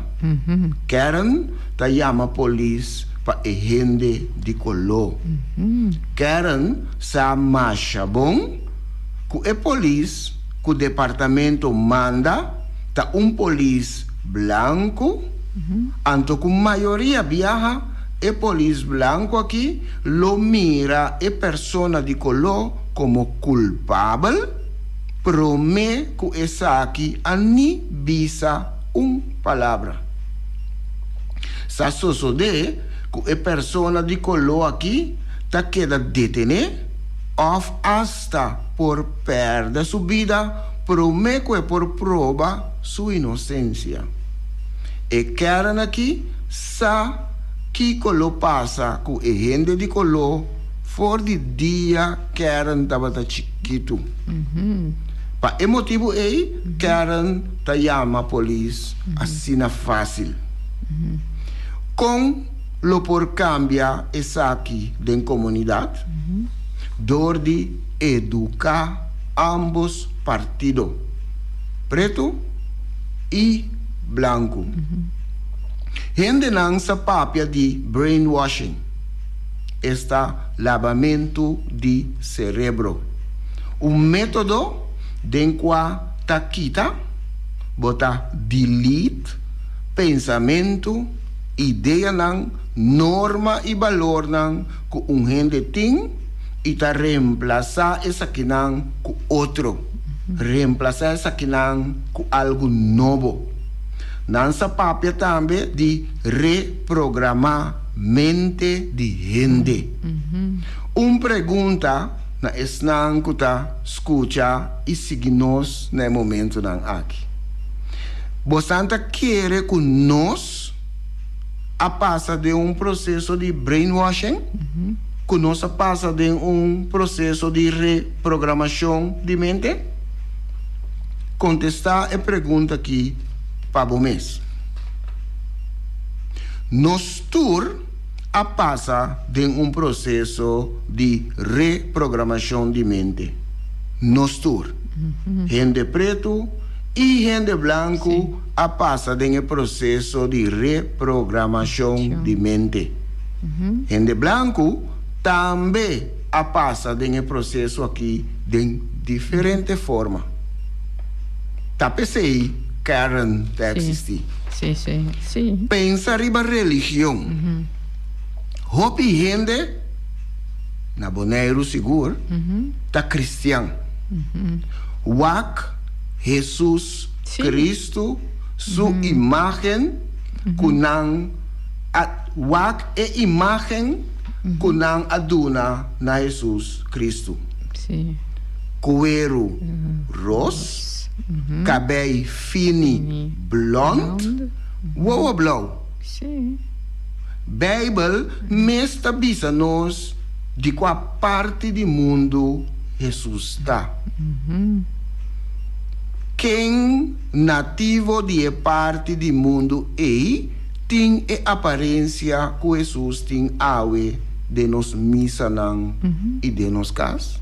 Karen ta yama polis pa e hende di koló. Karen sa masha bon ku e polis ku departamento manda ta un polis blanku, anto ku mayoria biaha e polis blanku aki lo mira e persona di koló komo kulpabel promé ku esaki a ni bisa un palabra. Sa sosodé ku e persona di koló aki ta keda detené òf asta por pèrdè su bida promé ku e por proba su inosensia. E Karen aki sa kiko lo pasa ku e hende di koló for di dia Karen tabata chikitu. Pa e motibu ei Karen ta yama polis asina fásil. Kon lo por kambia esaki den komunidat? Dor di eduká ámbos partido, pretu i blanku. Hendenan sa papia di brainwashing, esta labamentu di serebro, un método den kua ta kita, bo ta delete, pensamentu, ideanan, norma i balornan ku un hende tin i ta remplasá esakinan ku otro, remplasá esakinan ku algu nobo. Nan sa papia tambe di reprogramá mente di hende. Un pregunta na esnan ku ta skucha i sigui nos na e momentunan aki. Bosan ta kere ku nos a pasa den un proseso di brainwashing? Ku nos a pasa den un proseso di reprogramashon di mente? Kontestá e pregunta aki pa bo mes. Nos tur a pasa den un proseso di reprogramashon di mente. Nos tur. Hende pretu i hende blanku a pasa den e proseso di reprogramashon di mente. Hende blanku tambe a pasa den e proseso aki den diferente forma. Ta p'esei Karen ta eksistí. Pensa riba religion. Hopi hende, na Boneiru sigur, ta kristian. Wak Hesus Kristu su imágen ku nan a wak e imágen ku nan a duna na Hesus Kristu. Kueru ros, kabei fini blònt, wowo blou. Beibel mes ta bisa nos di kua parti di mundu Hesus ta. Ken nativo di e parti di mundu ei tin e aparensia ku Hesus tin awe den nos misanan i den nos kas?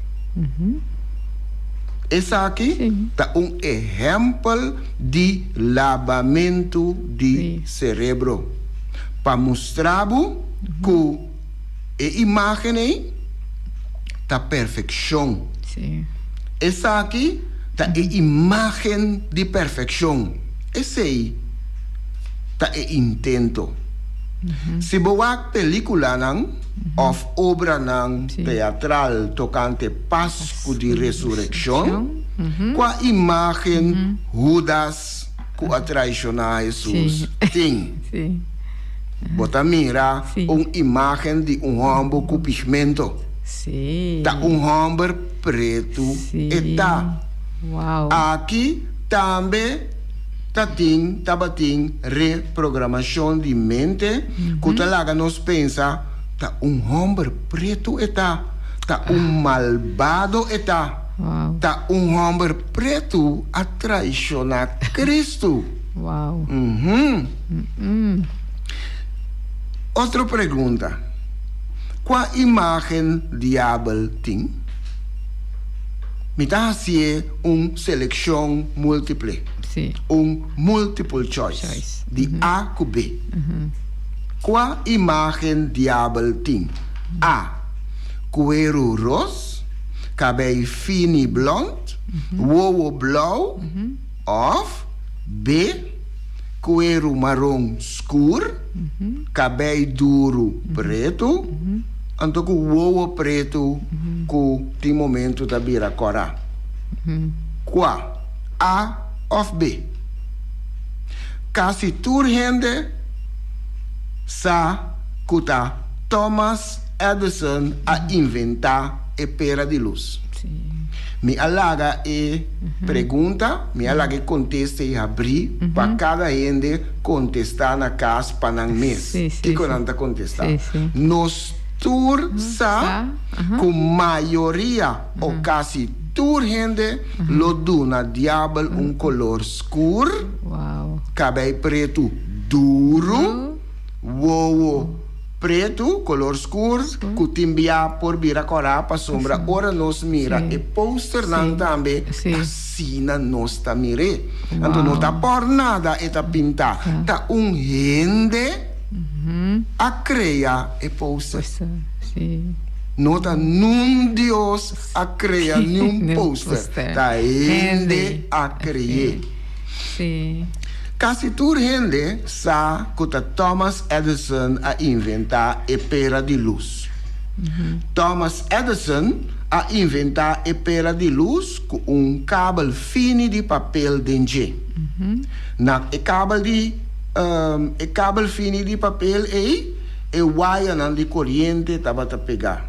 Esaki ta un ehèmpel di labamentu di serebro pa mustra bo ku e imágen ei ta perfekshon. Esaki ta e imágen di perfekshon. Esei ta e intento. Si bo wak peliculanan of obranan teatral tocante Pascu di Resureccion, cua imagen Hudas cu a traiciona Jesus tin? Bo ta mira un imagen di un homber cu pigmento. Ta un homber pretu e ta. Aki tambe ta tin tabatin reprogramashon di mente ku ta laga nos pensa ta un hòmber pretu e ta, ta un malbado e ta, ta un hòmber pretu a traishoná Kristu. Otro pregunta, Kua imágen diabel tin? Mi ta hasié un selekshon múltiple, un multiple choice, di A ku B. Kua imágen diabel tin? A. Kueru ros, kabei fini blònt, wowo blou, òf B. Kueru maron skur, kabei duru pretu, anto ku wowo pretu ku tin momentu ta bira kòrá. Kua? A òf B? Kasi tur hende sa ku ta Thomas Edison a inventá e pera di lus. Mi a laga e pregunta, mi a laga e kontesta ei habrí pa kada hende kontestá na kas pa nan mes. Kiko nan ta kontestá? Nos tur sa ku mayoria o kasi tur hende lo duna diabel un kolor skur, kabei pretu duru, wowo Pretu, kolor skur, ku tin bia por bira kòrá pasobra ora nos mira e posternan tambe asina nos ta mir'é. Anto no ta por nada e ta pintá, ta un hende a krea e poster. No ta nun Dios a krea niun poster, ta hende a kre'é. Kasi tur hende sa ku ta Thomas Edison a inventá e pera di lus. Thomas Edison a inventá e pera di lus ku un kabel fini di papel den dje. Na e kabel di e kabel fini di papel ei e wayanan di koriente tabata pegá.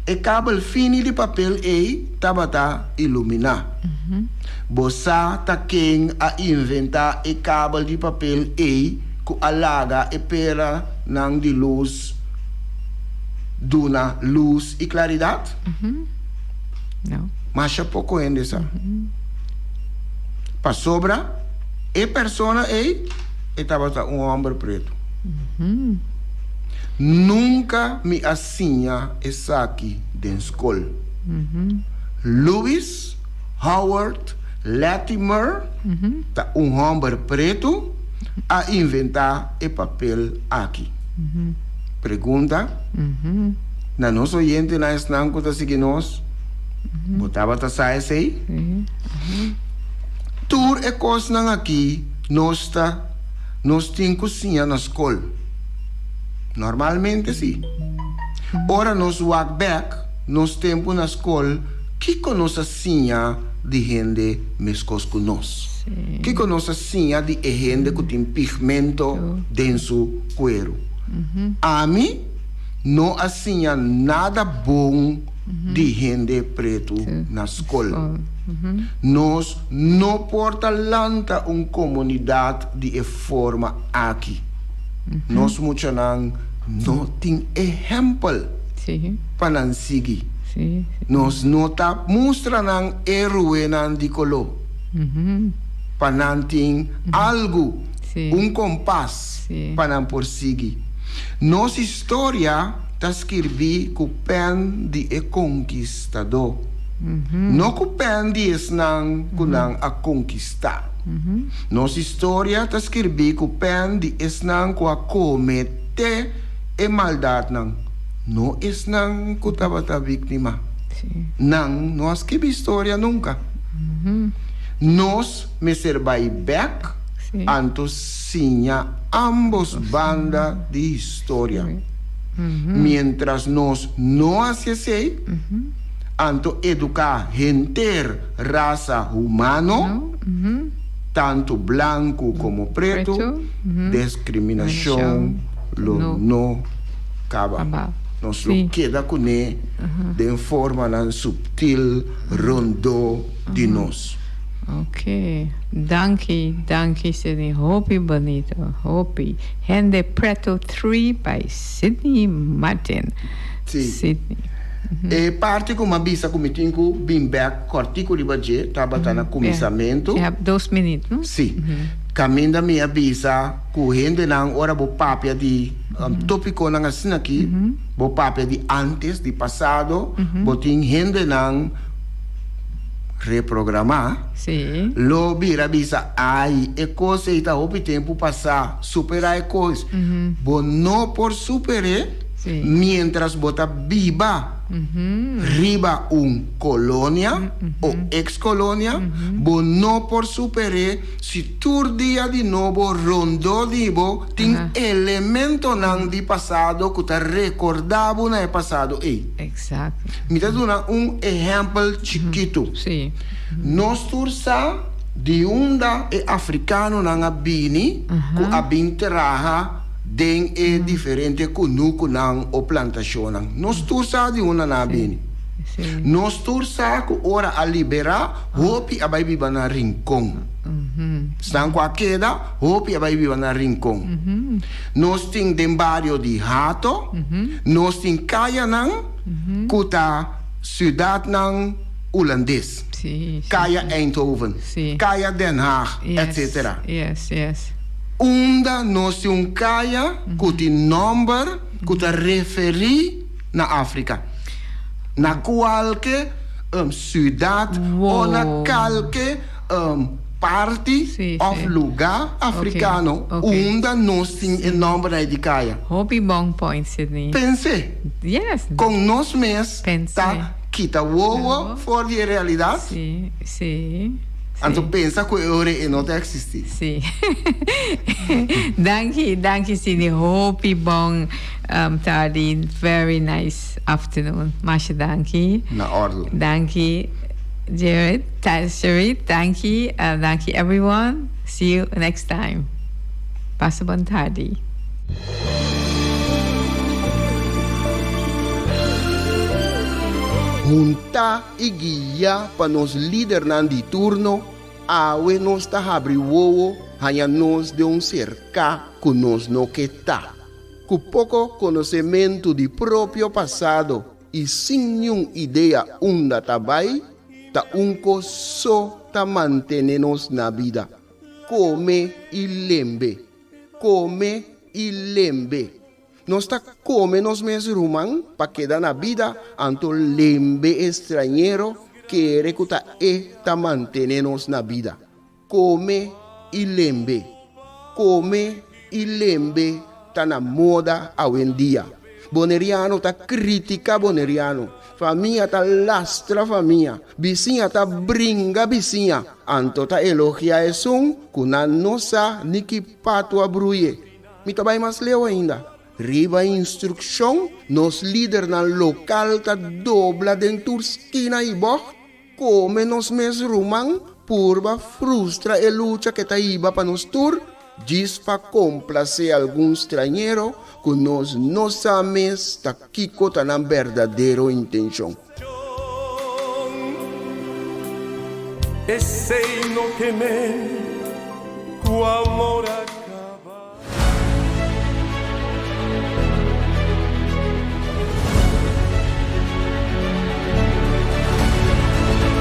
E kabel fini di papel ei tabata iluminá. Bo sa ta ken a inventá e kabel di papel ei ku a laga e peranan di lus duna lus i klaridat? Masha poko hende sa. Pasobra e persona ei e tabata un hòmber pretu. Nunka mi a siña esaki den skol. Louis Howard Latimer ta un hòmber pretu a inventá e papel aki. Pregunta na nos oyentenan esnan ku ta sigui nos, Bo tabata sa esei? Tur e kosnan aki nos ta nos tin ku siña na skol. Normalmente sí. Ora nos wak bèk nos tempu na skol, kiko nos a siña di hende meskos ku nos? Kiko nos a siña di e hende ku tin pigmento den su kueru? Ami no a siña nada bon di hende pretu na skol. Nos no por ta lanta un komunidat di e forma aki. Nos muchanan no tin ehèmpel pa nan sigui. Nos no ta mustra nan héroenan di koló pa nan tin algu, un kompas pa nan por sigui. Nos historia ta skirbí ku pèn di e konkistadó, no ku pèn di esnan ku nan a konkistá. Nos historia ta skirbí ku pèn di esnan ku a kometé e maldatnan, no esnan ku tabata víktima. Nan no a skibi historia nunka. Nos mester bai bèk. Anto siña ambos banda di historia. Mientras nos no haci esey, anto educa henter rasa humano, tanto blanco como preto, discriminacion lo no caba. Nos lo keda cune den formanan subtil rondó di nos. Ok danki danki Sidney hopi bonito hopi hende preto 3 by Sidney Martin Sí. Sidney. E parti ku m'a bisa ku mi tin ku bin bèk kòrtiku riba dje tabata na kuminsamentu. Ja, dos minüt, no? Sí. Kaminda mi a bisa ku hendenan ora bo papia di tópikonan asina aki, bo papia di ántes, di pasado, bo tin hendenan reprogramá, Sí. lo bira bisa, Ai, e kos ei ta hopi tempu pasá, superá e kos. Bo no por super'é Sí. miéntras bo ta biba riba un kolonia o eks-kolonia, bo no por super'é si tur dia di nobo rondó di bo tin elementonan di pasado ku ta rekordá bo na e pasado ei. Exacto. Mi ta duna un ehèmpel chikitu. Sí. Nos tur sa di unda e afrikanonan a bini ku a bin traha den e diferente kunukunan o plantashonnan. Nos tur sa di unda nan a bini. Sí. Nos tur sa ku ora a liberá, hopi a bai biba na Rincon. Esnan ku a keda, hopi a bai biba na Rincon. Nos tin den bario di Hato, nos tin kayanan ku ta siudatnan hulandes. Kaya Eindhoven, kaya Den Haag, etsetera. Unda nos tin un kaya ku tin nòmber ku ta referí na Afrika. Na kualke siudat o na kalke parti òf lugá afrikano unda nos tin e nòmbernan ei di kaya. Hopi bon point, Sidney. Pens'é. Yes. Kon nos mes ta kita wowo for di e realidat? Sí, sí. Anto pensa ku e ora e no ta eksistí. Sí. Danki, danki Sidney. Hopi bon tardi. Very nice afternoon. Masha danki. Na òrdu. Danki. Jared, Sherry, danki, danki everyone, see you next time. Pasa bon tardi. Huntá i guiá pa nos lidernan di turno, awe nos ta habri wowo haña nos den un serká ku nos no ke ta. Ku poko konosementu di propio pasado i sin niun idea unda ta bai, ta un kos so ta mantene nos na bida, kome i lembe, kome i lembe. Nos ta kome nos mes ruman pa keda na bida, anto lembe e strañero kere ku ta e ta mantene nos na bida. Kome i lembe. Kome i lembe ta na moda awendia. Boneriano ta kritika boneriano, famia ta lastra famia, bisiña ta bringa bisiña, anto ta elogia esun ku nan no sa ni ki patu a bruye. Mi ta bai mas leu ainda. Riba instrukshon, nos lidernan lokal ta dobla den tur skina i bògt Kome nos mes ruman purba frustra e lucha ke ta hiba pa nos tur, djis pa komplasé algun strañero ku nos no sa mes ta kiko ta nan berdadero intenshon. Esei no ke men ku amor a.